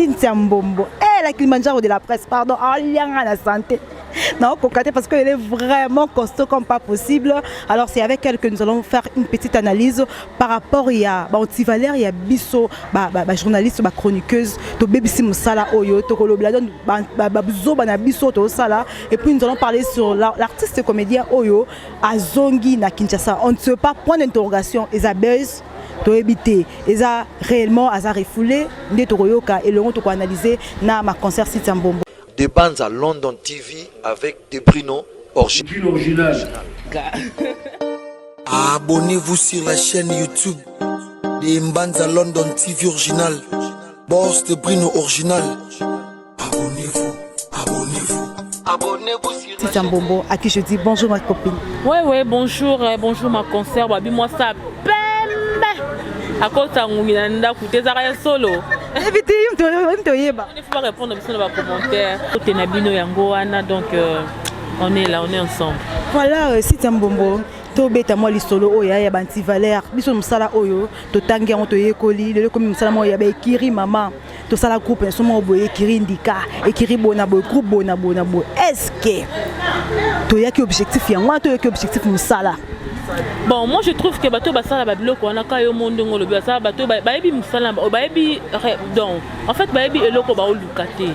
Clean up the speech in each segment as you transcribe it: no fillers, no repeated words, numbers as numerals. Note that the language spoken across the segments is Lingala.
Cynthia Mbombo, eh, la Kilimanjaro de la presse, pardon, alianga la santé. Non, parce qu'elle est vraiment costaud comme pas possible. Alors c'est avec elle que nous allons faire une petite analyse par rapport à ba antivaleur, il y a biso, ba journaliste, ba chroniqueuse, tobebisi mosala oyo, to kolobela ba ba zoba na biso to sala, et puis nous allons parler sur l'artiste comédien oyo azongi na Kinshasa. On ne sait pas, point d'interrogation, Isabelle toyebi te eza réellement aza refoulé nde tokoyoka elongo, tokoanalyse na ma consœur Cynthia Mbombo. De Banza London TV avec De Bruno original. Abonnez-vous sur la chaîne YouTube de Mbanza London TV Original. Boss de Bruno Original. Abonnez-vous, abonnez-vous. Abonnez-vous sur la Cynthia Mbombo, à qui je dis bonjour ma copine. Ouais, bonjour, bonjour ma consœur, babi moi ça pembe. Akota ngungi na ndako te, ezaka ya solo. Yebi te toyeba. Il faut pas répondre biso na bacommentaire te na bino yango wana. Donc on est là, on est ensemble. Voilà, Cynthia Mbombo, tobeta mwa lisolo oyo ya bantivaleur. Biso mosala oyo totangi yango, toyekoli, lelo ekomi mosala moko ya baekiri. Mama, tosala groupe na so moko boye, ekiri ndika, ekiri boye na boye, groupe boye na boye na boye. Est ce que toyaki objectif yango wana? Toyoki objectif mosala? Bon, moi je trouve que bato basala babiloko wana ka yo mo ndenge olobi, basala bato bayebi mosala, bayebi. Donc en fait bayebi eloko baoluka te,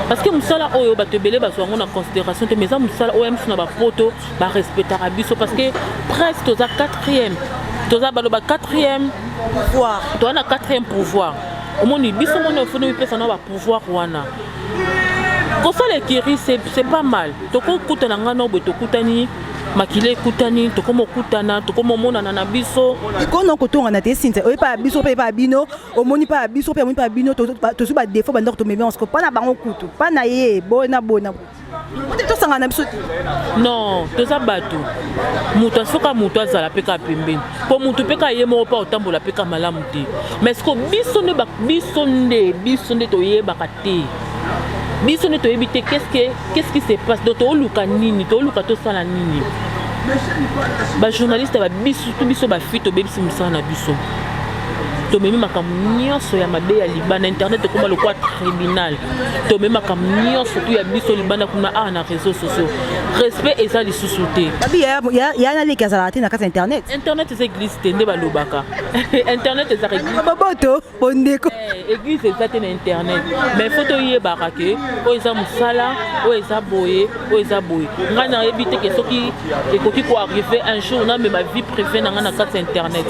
parce que mosala oyo bato ebele bazwa yango na considération te, mais eza mosala oyo ya miso na bapoto barespectaka biso, parce que presque toza quatrième, toza baloba quatrième pouvoir. Toza na quatrième pouvoir. Omoni biso moni ofoni mipesa na bapouvoir wana kosala ekiri, c'est pas mal. Tokokutana ngai na boye, tokutani, makila ekutani, tokoma okutana, tokoma omonana na biso. Ikono kotongana te, Cynthia. Oyepa ya biso mpe epa ya bino, omoni mpa ya biso mpe omoni mpa ya bino, tozwi badefo bandako, tomemi yango siko mpa na bango kutu mpa na ye boye na boye na boye ote tosangana na biso te. Non, toza bato. Moto asoka, moto azala mpe kaka pembeni, mpo motu mpe kaka ye moko mpe otambola mpe ka malamu te. Mais siko biso nde, biso nde toyebaka te, biso nde toyebi te qu'est-ce qui se passe. Donc tooluka nini? Tooluka tosala nini? Bajournaliste babiso tu, biso bafi tobebisi mosala na biso, tomemi makambo nyonso ya mabe ya libanda. Internet ekóma lokwa tribunal. Tomemi makambo nyonso tu ya biso libanda kuna awa na réseaux sociaux. Respect eza lisusu te. Babi ya naleki azalaka te na kati ya internet. Internet eza église te nde balobaka. Internet ezaka église. Baboto bondeko. Église eza te na internet, mais faut toyebaka ke oyo eza mosala, oyo eza boye, oyo eza boye. Ngai nayebi te ke soki ekoki koarrive un jour namema vie privée na ngai na kati ya internet,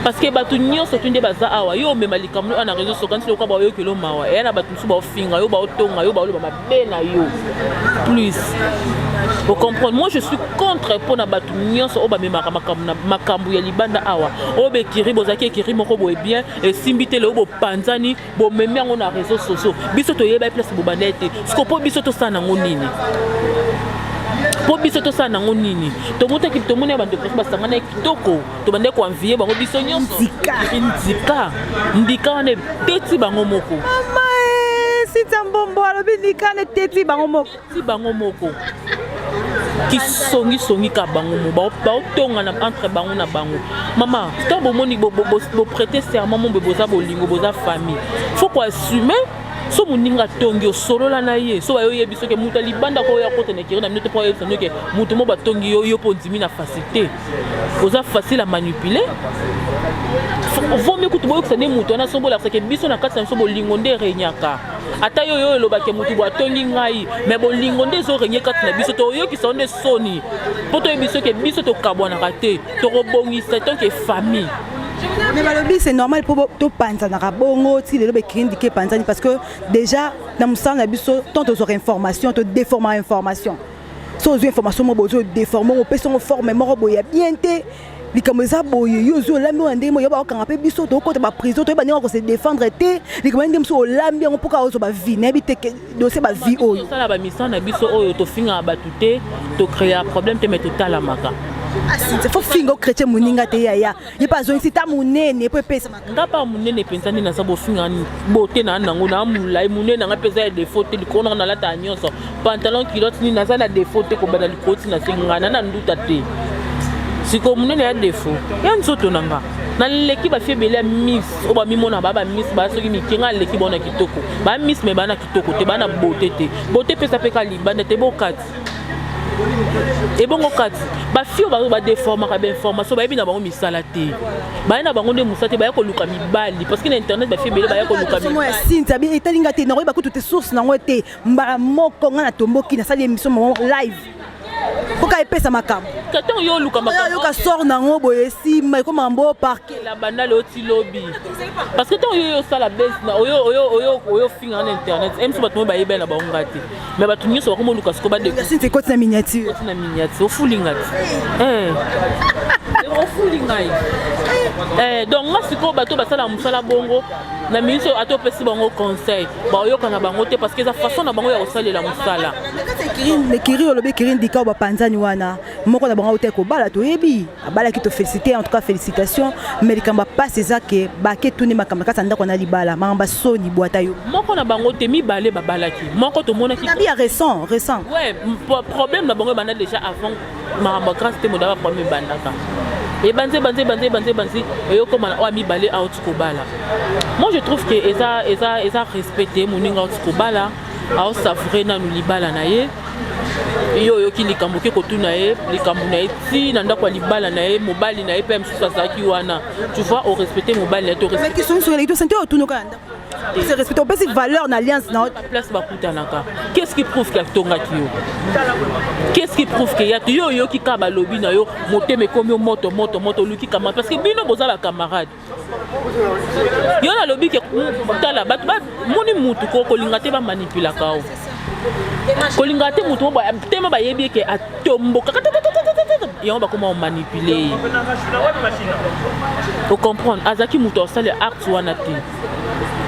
parce que bato nyonso tu nde baza awa. Yo omema likambo oyo na réseau sociaux, nti lokola baoyokelo mawa eya na bato mosusu baofinga yo, baotonga yo, baoloba mabe na yo plus. Ocomprendre? Moi je suis contre mpona bato nyonso oyo bamemaka makambo ya libanda awa. Oyo bekiri, bozalaki ekiri moko boye bien, esimbi te, lelo bopanzani, bomemi yango na réseaux sociaux. Biso toyeba place bobanda ete siko mpo biso tosala nango nini? Mpo biso tosala nango nini? Tomotaki, tomoni ya bandeko mosusu basangana kitoko, tobandaki koenvier bango biso nyonso. Ndika. Ndika, ndika wana eteti bango moko. Mama Cynthia Mbombo alobi ndika na eteti bango moko. Ti bango moko kisongisongi ka bango mo baotongana entre bango na bango. Mama, ntango bomoni boprêter serment mo boye, boza bolingo, boza famille, faut koassume. So moninga atongi, osolola na ye. So bayoyebi soki moto alibanda koyo akota na ekeri na bino te, mpo ayebisa noke moto mo batongi yo, yo mpo ondimi na facilité, oza facile à manipuler. Vomi kutu boyokisa nde moto wana. So bolakisake biso na kati na biso bolingo nde erenyaka. Ata yo oyo olobake motu bo atongi ngai, mais bolingo nde ezorenye kati na biso. Toyokisa yo nde soni mpo toyebi soki biso tokabwanaka te, tokobongisa tant que famille. Mais balobi c'est normal mpo topanzanaka bongo ti lelo bekiri ndike epanzani, parce que déjà na mosala na biso, tant tozwaka information, todéformaka information. So ozwi information moko boye, ozwi odéforme, opesi yango forme moko boye ya bien te. Likambo eza boye, yo ozwi olambi oyo ndenge moyo, bakokanga mpe biso, tokokota baprison, toyeba ndenge kose défendre te. Likambo ya ndenge mosusu olambi yango mpoka ozwa bavie, nayebi te dossier bavie oyo. Tosala bamisala na biso oyo, tofingaka bato te, tocréa problème te, mais totalamaka. Asinze fo finga ochrétien moninga te, yaya ye mpe azongisi ta monene mpo epesamaka. Nga mpa monene mpenza nde naza bofinga bote na nango na molai monene nanga mpenza ya défaut te. Likolo nanga nalataka nyonso, pantalon, culotte, nini, naza na défaut te. Kobanda likolo ti na se, ngai na nduta te. Sikoyo monene ya défaut ya nzoto na nga. Naleki bafille ebele ya miss oyo bamimona baa bamiss, baa soki mike. Ngai aleki bao na kitoko. Baa miss, mais baa na kitoko te, baa na beauté te. Beauté epesa mpe ka libanda te, bokati ebongo kati. Bafille oyo badeformaka bainformation, bayebi na bango misala te, baye na bango nde mosala te, baya koluka mibali, parce que na internet bafille ebele baya koluka. Mibali Cynthia etalinga te, nakoyeba kutu te source nango te. Mbala moko ngai natomboki, nasali émission moko live mpoka epesa makambo. Ntango yo oluka. Yoka sort nango boye, esima ekoma mbo parquet. La bandale oti lobi, parce que ntango yo osala base na oyo ofinga na internet, mso bato moyo bayebela na bango nga te, mais bato nyonso bakoma oluka siko. Cynthia ekoti na miniature. Ekoti na miniature, ofulinga ti, ofuli ngai. Donc nga sikoyo, bato basalaka mosala bongo na minisi, ata opesi bango conseil, baoyoka na bango te, parce que eza façon na bango ya kosalela mosala. Ekiri olobi ekiri ndika oyo bapanzani wana, moko na bango auta kobala, toyebi abalaki, tofélicité, en tout cas félicitation. Mais likambo ya pasi eza ke bake tuni makambo kati ya ndako na libala, makambo ya soni bwata yo. Moko na bango te, mibale babalaki, moko tomonaki. Nabi ya récent récent. Ouais, problème na bango ebanda déjà avant makambo ya Grâce te. Moda baproblème ebandaka, ebanzi, ebanzi, ebanzi, ebanzi, ebanzi, eyokoma na oyo mibale auti kobala. Moi je trouve que eza respect te. Moninga auti kobala, aosavoure nanu libala na ye. Yo oyoki likambo, oke kotuna ye likambo na ye ti na ndako ya libala na ye. Mobali na ye mpe mosusu azalaki wana, tu vois, orespecte mobali na ye te. Sente otunoka na ndako, se respecte, opesi valeur na alliance na. Place bakutanaka, qu'est-ce qui prouve ke atongaki yo? Qu'est-ce qui prouve ke ya te? Yo oyoki kaka balobi na yo, motema ekomi yo moto moto moto, oluki camarade, parce que bino boza bacamarade. Yo nalobi ke tala, bato bamoni mutu ko kolinga te, bamanipulaka o kolinga te. Mutu tema bayebi eke atombokaka yango, bakoma omanipule ye, ocomprendre. Azalaki moto asala acte wana te,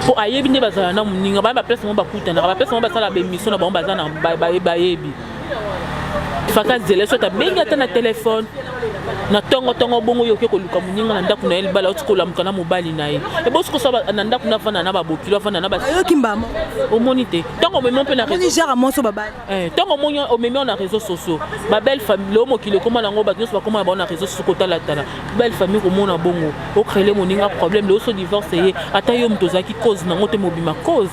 mpo ayebi nde bazala na moninga, baya baplace bango bakutanaka, baplace bango basala baémission na bango, baza na bayebi. Faka zela soki abengi ata na telefone na ntongo-ntongo bongo, yo oke koluka moninga na ndako na ye libala, oti kolamuka na mobali na ye, ebosi kosala na ndako, navanda na babokilo, avanda na Ayoki mbamo. Omoni te, ntango omemi mpe na genre mwasi babali. Ntango omoni omemi na réseau sociaux, babelle famille, leo mokili ekóma nango, bato nyonso bakóma na bango na réseau sociaux kotalatala belle famille, komona bongo ocréele moninga problème. Leo so divorce ye, ata yo moto ozalaki cause nango te, mobima cause.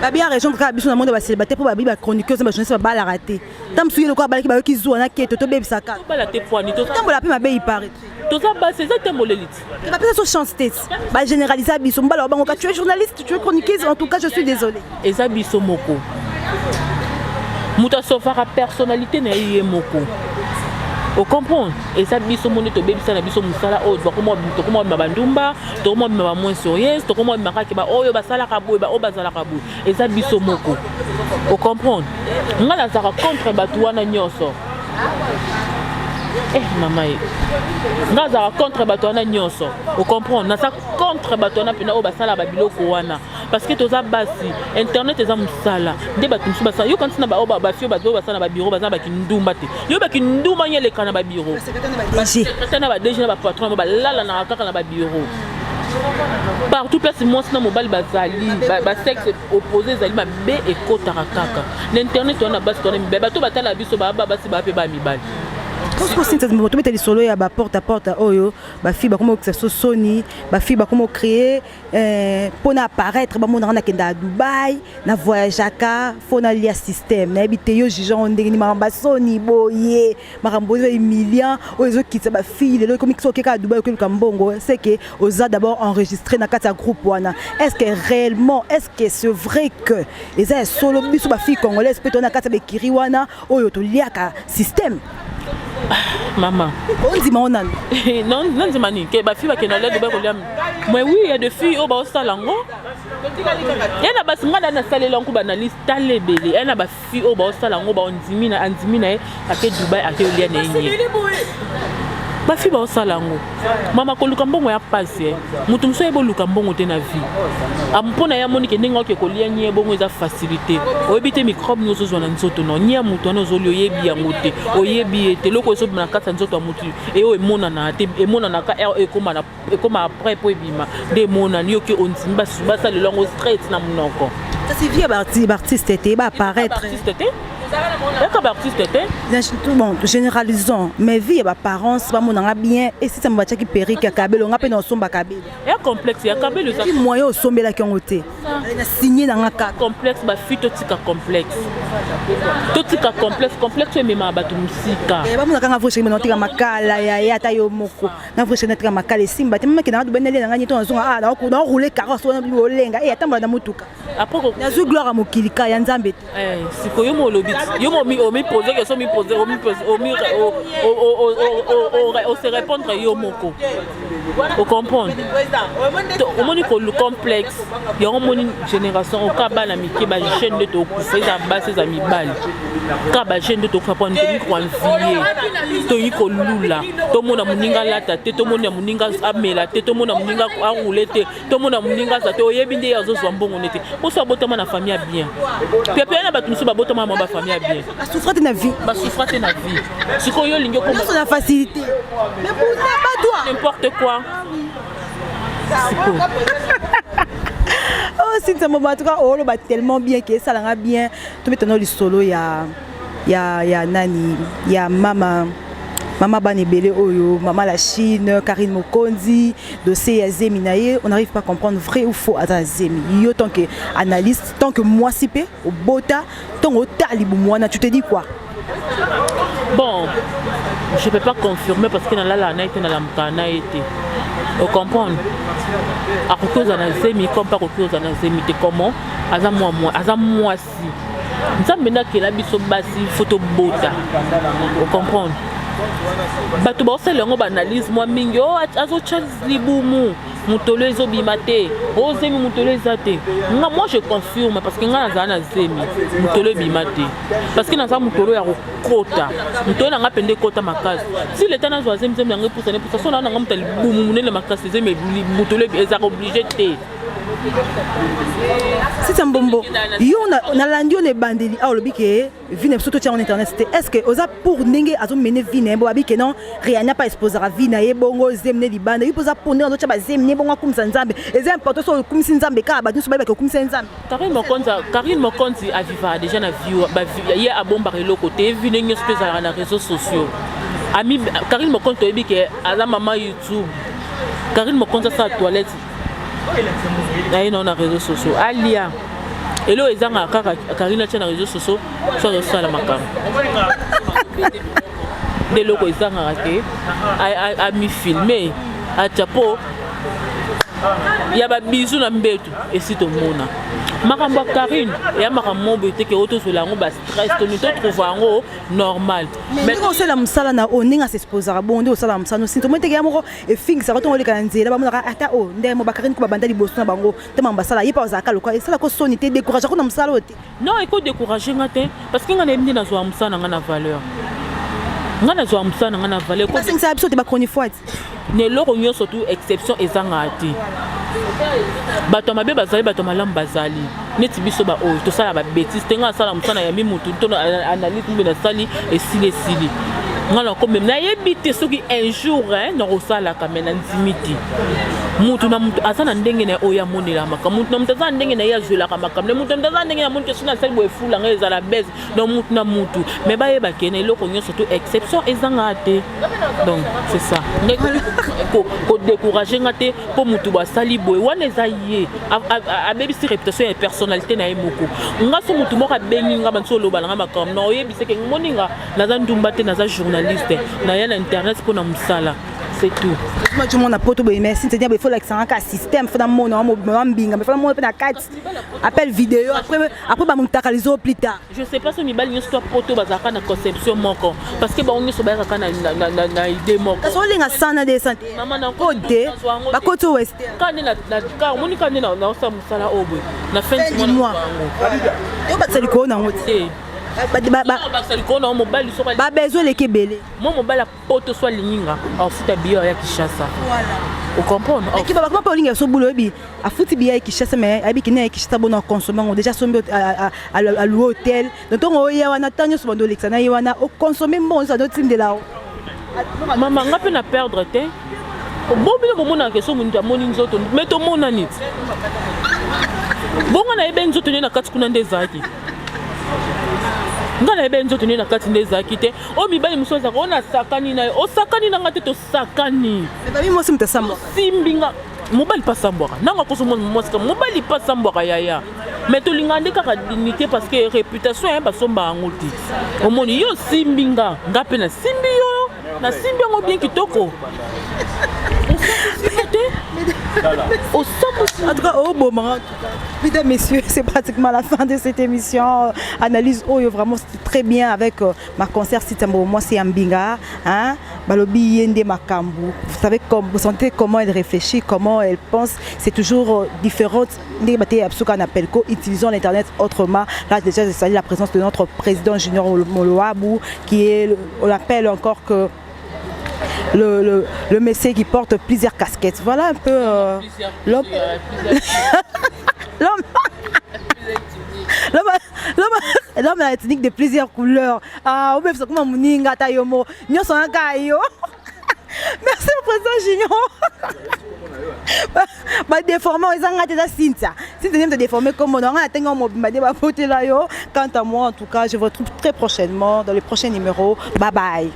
Babi ya région kaka biso na monde bacélibataire, mpo babi bachroniqueuse, bajournaliste babalaka te. Ta mosusu ye lokola abalaki, bayoki zuwa na keto, tobebisaka. Tobala te poani. Tambola mpe mabe ipare. Toza basi, eza tamboleli ti. Bapesa so chance te, bagénéralisa biso mbala wa bango ka tu es journaliste, tu es chroniqueuse, en tout cas je suis désolé. Eza biso moko, moto asofaka personnalité na ye, ye moko ocomprendre. Eza biso mo nde tobebisa na biso mosala oyo. Tokoma bima bandumba, tokoma bima bamoins sérieuse, tokoma bima kaka baoyo basalaka boye, baoyo bazalaka boye. Eza biso moko, ocomprendre. Ngai nazalaka contre bato wana nyonso. Eh mama ye, ngai azalaka contre bato wana nyonso, ocomprendre. Naza contre bato wana mpena oyo basalaka babiloko wana, parce que toza basi, internet eza mosala nde bato mosusu basala. Yoka ntina baoyo bafille bato oyo basala na babiro, baza na bakindumba te. Yo bakindumba nye eleka na babiro, secrétaire na baDG na bapatron, balalanaka kaka na babiro partout. Place mwasi na mobali bazali, basexe opposé ezali mabe, ekotaka kaka na internet wana. Basi wana mibali, bato batala biso, baa basi, baa mpe baa mibali. Tobeta lisolo ya baporte à porte oyo bafille bakoma okisa so soni, bafille bakoma ocréer mpona apparaître, bamonaka nakenda ya Dubai, na voyageaka, fo nalia système. Nayebi te, yo juge yango ndenge nini? Makambo basoni boye, makambo oyo humiliant oyo ezokitisa bafille lelo, ekomi soki okeka ya Dubai, okeluka mbongo, c'est que oza d'abord enregistré na kati ya groupe wana. Est ce que réellement, est ce que c'est vrai que eza ya solo, biso bafille congolaise mpe toza na kati ya bekiri wana oyo toliaka système? Mama. Ondima o nanu? Nandima nini? Ke bafille bakenda lia Dubai kolia? Mais oui, il y a des filles oyo baosala yango ye na basi. Ngai na nasalela yango baanalyse, tala ebele ye na bafille oyo baosala yango, baondimi na andimi na ye, ake Dubai, ake olia na ye nye. Bafille baosala yango. Mama, koluka mbongo ya pasi, moto mosusu ayebi oluka mbongo te na vie. Mpo na ye amoni ke ndenge oke kolia nye bongo eza facilité. Oyebi te microbe nyonso ozwa na nzoto na nye ya moto wana ozolia, oyebi yango te, oyebi ye te. Eloko ezobima na kati ya nzoto ya motu eyo emonana te, emonanaka ekoma après mpo ebima nde emonani. Yoki ondimi basalela yango straight na monoko. Kasi vie ya baartiste te, baapparaître. Artiste te. Eka baartiste te. Bon, généralisons, mais vie ya baparents bamonanga bien esisama, batiaki perruque ya kabelo, nga mpe na osomba kabelo. Ya complexe ya kabelo. Eza moyen osombelaki yango te, na signe nanga kaka. Complexe, bafille, totika complexe, totika complexe. Complexe oyo ememaka bato mosika. Bamonaka nga vrai chéri, naotika makala ya ye, ata yo moko na vrai chéri natika makala esimba te. Mama kendanga dubeneli nanga nye to nazonga naroule carrosse wana olenga e atambola na motuka. Après nazwi gloire ya mokili ka ya Nzambe te. Sikoyo yo mo olobi, yo mo omipose question, omipose, ose répondre yo moko, ocomprendre. Omoni kolu complexe yango, omoni génération oka bana mike, bajeune nde tokufa, eza basi, eza mibali, ka bajeune nde tokufa mpona tolingi koenvier, tolingi kolula, tomona moninga alata te, tomona moninga amela te, tomona moninga aroule te, tomona moninga aza te. Oyebi nde ye azozwa mbongo nete poso abotama na famille ya bien. Pepe na bato mosusu babotama mwa bafamille ya bien. Basouffra te na vie. Basouffra te na vie. Sikoyo yo olingi okoma nyonso na facilité, mais pourtant batwa. N'importe quoi sikoyo. Oh, Cynthia Mbombo, en tout cas oloba tellement bien ke esalanga bien. Tobetana lisolo ya nani, ya mama bana ebele oyo, mama la Chine, Karine Mokonzi, dossier ya zemi na ye, on n'arrive pas à comprendre vrai ou faux, aza zemi. Yo, tant que analyste, tant que mwasi mpe obota, ntongo otala libumu wana, tu te dis quoi? Bon, je peux pas confirmer parce que nalala na ye te, nalamukaka na ye te, ocomprendre. Akoki ozala na zemi comme mpe akoki ozala na zemi te. Comment aza mwa aza mwasi, Nzambe nde akela biso basi, faut tobota, ocomprendre. Bato baosala yango baanalyse mwa mingi o azotya libumu, motolo ezobima te, o zemi motolo eza te. Nga, moi, je confirme parce que nga nazala na zemi, motolo ebima te, parce que naza motolo ya kokota, motolo na nga mpenza ekota makasi. Si leta nazwa zemi, zemi yango epusana, epusa so naa nanga moto ya libumu monene makasi, zemi motolo ezaka obligé te. Cynthia Mbombo, yo nalandi yo na ebandeli awa, olobi ke vie na biso totia en internet te. Est ce que oza pour ndenge azomene vie na ye? Bo babi ke non, Rihanna pa exposaka vie na ye bongo, zemi ne libanda. Yo mpo oza pour ndenge azotia bazemi ne bongo, akumisa Nzambe, eza important? So okumisi Nzambe kaka, bato nyonso bayebaki okumisa Nzambe. Karine Mokonzi, Karine Mokonzi avivaka déjà na vie ye, abombaka eloko te, vie ndenge nyonso mpe ezalaka na réseaux sociaux. Ami Karine Mokonzi, toyebi ke aza mama YouTube. Karine Mokonzi asala toilette na ye nao na réseaux sociaux, alia eloko ezangaka kaka Karine atia na réseaux sociaux. So azosala makambo nde eloko ezangaka te, amifilme, atia mpo ya babizu na mbeto. Esi tomona makambo ya Karine, eya makambo mo boye teke oyo tozwela yango bastress, toni totrouve yango normal. Ndenge osala mosala na oyo, ndenge asexposaka bongo, nde osala mosala nosi, tomoni teke ya moko efingisaka ntongo oleka na nzela, bamonaka ata oyo ndenge mo bakarine ko babanda liboso na bango te, makambo basala ye mpe azalaka lokola esalaka soni te, décourage ako na mosala oyo te. Non, ekodécourage nga te, parce que nga nayebi nde nazwaka mosala na nga na valeur, nga nazwaka mosala na nga na valeur. Basengisaka biso te, bachronifoite. Na eloko nyonso tu exception ezangaka te. Bato ya mabe bazali, bato ya malamu bazali. Neti biso baoyo tosala babêtises te, ngai asala mosala yambi motu to analyse mbe nasali, esili, esili. Ngai nakomeme nayebi te soki un jour nakosalaka, me nandimi te. Mutu na mutu aza na ndenge na ye oyo amonelaka makambo, mutu na mutu aza na ndenge na ye azwelaka makambo, mutu na mutu aza na ndenge na moni ke soki nasali boye efula ngai, ezala bese. Donc mutu na mutu, mais bayeba ke na eloko nyonso to exception ezangaka te. Donc c'est ça, ngai kodécourage nga te mpo mutu bo asali boye wana, eza ye abebisi réputation ya personnalité na ye moko. Nga so mutu moko abengi nga, banso oloba na nga makambo na oyebiseke moninga, naza ndumba te, naza journaliste, naya na internet mpo na mosala, c'est tout. Mona poto boye, merci. C'est-à-dire il faut lakisanga ka système, faut namona wa mbinga, mais faut namona mpe na kati appel vidéo, après bamutakalizo plus tard. Je sais pas so mibali nyonso to poto bazalaka na conception moko, parce que bango nyonso bayakaka na idée moko. Kasi olinga sana de santé po te bakoti o western. Omoni ka nde naosala mosala oyo boye na fin du mois, yo bakisa likolo nango te. Bakisa likolo nango, mobali soki babesoin eleki ebele. Mo mobali poto so alingi nga, afuta biyo ya Kinshasa, ocomprendre. Bakoma mpe olinga so bulu, oyebi afuti biya ya Kinshasa, mais ayebi kende ya Kinshasa bona aconsommer yango déjà, asombi, aloue hôtel. Donc ntongo oya wana, ntango nyonso bando olekisa na ye wana, oconsommer mbongo nyonso andotindela o. Mama, nga mpe na perdre te. Bo bino bomonaka so moto amoni nzoto, mais tomonani ti bongo nayebi nzoto nde na kati kuna nde ezalaki. Ngai nayebi nzoto nde na kati nde ezalaki te. Oyo mibali mosusu azalaka oyo nasakani na ye, osakani na ngai te, tosakani. Babi mwasi moto asambwaka. Simbi nga mobali mpe asambwaka nanga kozomona mwasi kaka mobali mpe asambwaka yaya, mais tolingaka nde kaka dignité, parce que réputation ya basomba yango te. Omoni yo osimbi nga, nga mpe nasimbi yo, nasimbi yango bien kitoko. Osambwisi te, osambwisi. En tout cas, oh bon, en tout cas. Mesdames, messieurs, c'est pratiquement la fin de cette émission. Analyse oyo, vraiment, c'était très bien avec ma consœur Sitambo. Moi, c'est Ambinga. Hein? Balobi Yende Makambu. Vous savez, comme, vous sentez comment elle réfléchit, comment elle pense. C'est toujours différent. Utilisons l'Internet autrement. Là, déjà, je salue la présence de notre président Junior Moloabou, qui est, on l'appelle encore que le messie qui porte plusieurs casquettes. Voilà un peu l'homme. L'homme. L'homme a la technique de plusieurs couleurs. Ah, ou même ça comme moninga ta yomo. Nyonso naka yo. Merci au président Junior. Ba déformé ezanga te, eza Cynthia. Cynthia nde déformé comme on a tenga mobimba nde bafotela yo. Quant à moi, en tout cas, je vous retrouve très prochainement dans le prochain numéro. Bye bye.